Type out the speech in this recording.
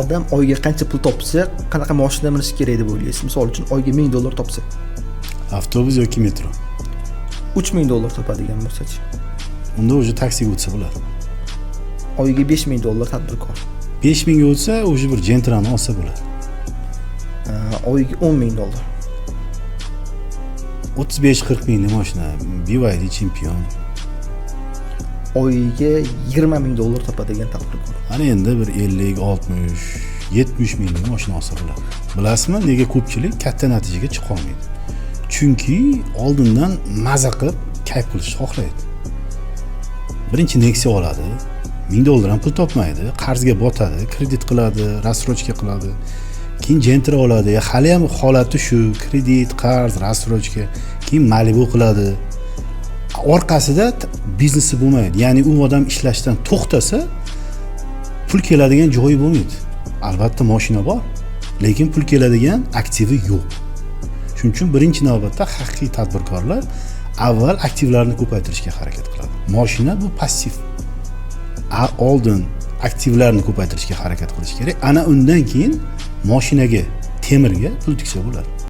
Odam oyiga qancha pul topsa, qanaqa moshina minishi kerak deb o'ylaysiz? Misol uchun, oyiga 1000 dollar topsa. Avtobus yoki metro. 3000 dollar topadigan bo'lsachi? Unda уже taksiga o'tsa bo'ladi. Oyiga 5000 dollar tadbirkor. 5000ga o'tsa, уже bir Gentrani olsa bo'ladi. Oyiga 10 000 dollar. 35-40 minglik moshina, BYD Champion. Oyiga 20 000 dollar topadigan tadbirkor. Ana endi bir 50, 60, 70 minglik moshina olsa bo'ladi. Bilasizmi, nega ko'pchilik katta natijaga chiqolmaydi? Chunki oldindan maza qilib, kayf qilishni xohlaydi. Birinchi Nexia oladi, 1000 dollar ham pul topmaydi, qarzga botadi, kredit qiladi, рассрочка qiladi. Keyin Gentra oladi, hali ham holati shu: kredit, qarz, рассрочка. Keyin Malibu qiladi. Orqasida biznesi bo'lmaydi. Ya'ni u odam ishlashdan to'xtasa, pul keladigan joyi bo'lmaydi. Albatta, moshina bor, lekin pul keladigan aktivi yo'q. Shuning uchun birinchi navbatda haqiqiy tadbirkorlar avval aktivlarni ko'paytirishga harakat qiladi. Moshina bu passiv. Oldin aktivlarni ko'paytirishga harakat qilish kerak, ana undan keyin moshinaga, temirga pul tiksa bo'ladi.